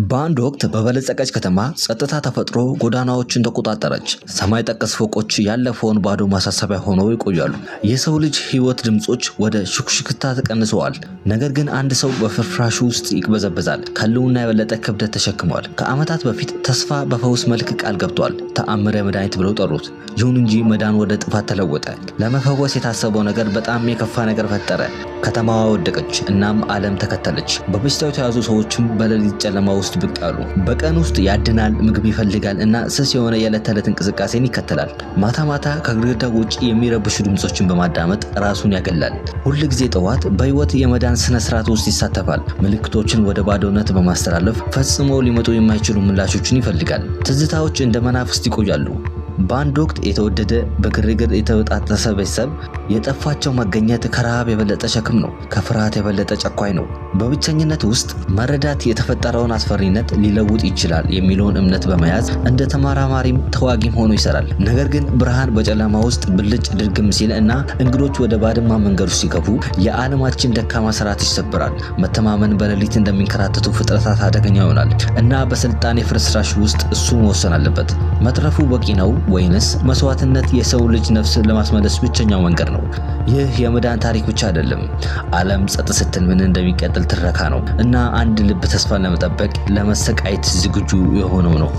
በአንድ ወቅት በበለጸገች ከተማ ጸጥታ ተፈጥሮ ጎዳናዎችን ተቆጣጠረች። ሰማይ ጠቀስ ፎቆች ያለፈውን ባዶ ማሳሰቢያ ሆነው ይቆያሉ። የሰው ልጅ ሕይወት ድምፆች ወደ ሹክሹክታ ተቀንሰዋል። ነገር ግን አንድ ሰው በፍርፍራሹ ውስጥ ይቅበዘበዛል። ከሕልውና የበለጠ ክብደት ተሸክሟል። ከዓመታት በፊት ተስፋ በፈውስ መልክ ቃል ገብቷል። ተአምረ መድኃኒት ብለው ጠሩት። ይሁን እንጂ መዳን ወደ ጥፋት ተለወጠ። ለመፈወስ የታሰበው ነገር በጣም የከፋ ነገር ፈጠረ። ከተማዋ ወደቀች፣ እናም ዓለም ተከተለች። በበሽታው የተያዙ ሰዎችም በሌሊት ጨለማ ውስጥ ብቅ አሉ። በቀን ውስጥ ያድናል፣ ምግብ ይፈልጋል እና ስስ የሆነ የዕለት ተዕለት እንቅስቃሴን ይከተላል። ማታ ማታ ከግድግዳው ውጭ የሚረብሹ ድምፆችን በማዳመጥ ራሱን ያገላል። ሁል ጊዜ ጠዋት በሕይወት የመዳን ስነ ስርዓት ውስጥ ይሳተፋል። ምልክቶችን ወደ ባዶነት በማስተላለፍ ፈጽሞ ሊመጡ የማይችሉ ምላሾችን ይፈልጋል። ትዝታዎች እንደ መናፍስት ይቆያሉ። በአንድ ወቅት የተወደደ በግርግር የተበጣጠሰ ቤተሰብ የጠፋቸው መገኘት ከረሃብ የበለጠ ሸክም ነው። ከፍርሃት የበለጠ ጨኳኝ ነው። በብቸኝነት ውስጥ መረዳት የተፈጠረውን አስፈሪነት ሊለውጥ ይችላል የሚለውን እምነት በመያዝ እንደ ተመራማሪም ተዋጊም ሆኖ ይሰራል። ነገር ግን ብርሃን በጨለማ ውስጥ ብልጭ ድርግም ሲል እና እንግዶች ወደ ባድማ መንገዱ ሲገቡ የዓለማችን ደካማ ስርዓት ይሰበራል። መተማመን በሌሊት እንደሚንከራተቱ ፍጥረታት አደገኛ ይሆናል እና በስልጣን የፍርስራሽ ውስጥ እሱ መወሰን አለበት። መትረፉ በቂ ነው ወይንስ መስዋዕትነት የሰው ልጅ ነፍስ ለማስመለስ ብቸኛው መንገድ ነው? ይህ የመዳን ታሪክ ብቻ አይደለም። ዓለም ጸጥ ስትል ምን እንደሚቀጥል ትረካ ነው እና አንድ ልብ ተስፋን ለመጠበቅ ለመሰቃየት ዝግጁ የሆነው ነው።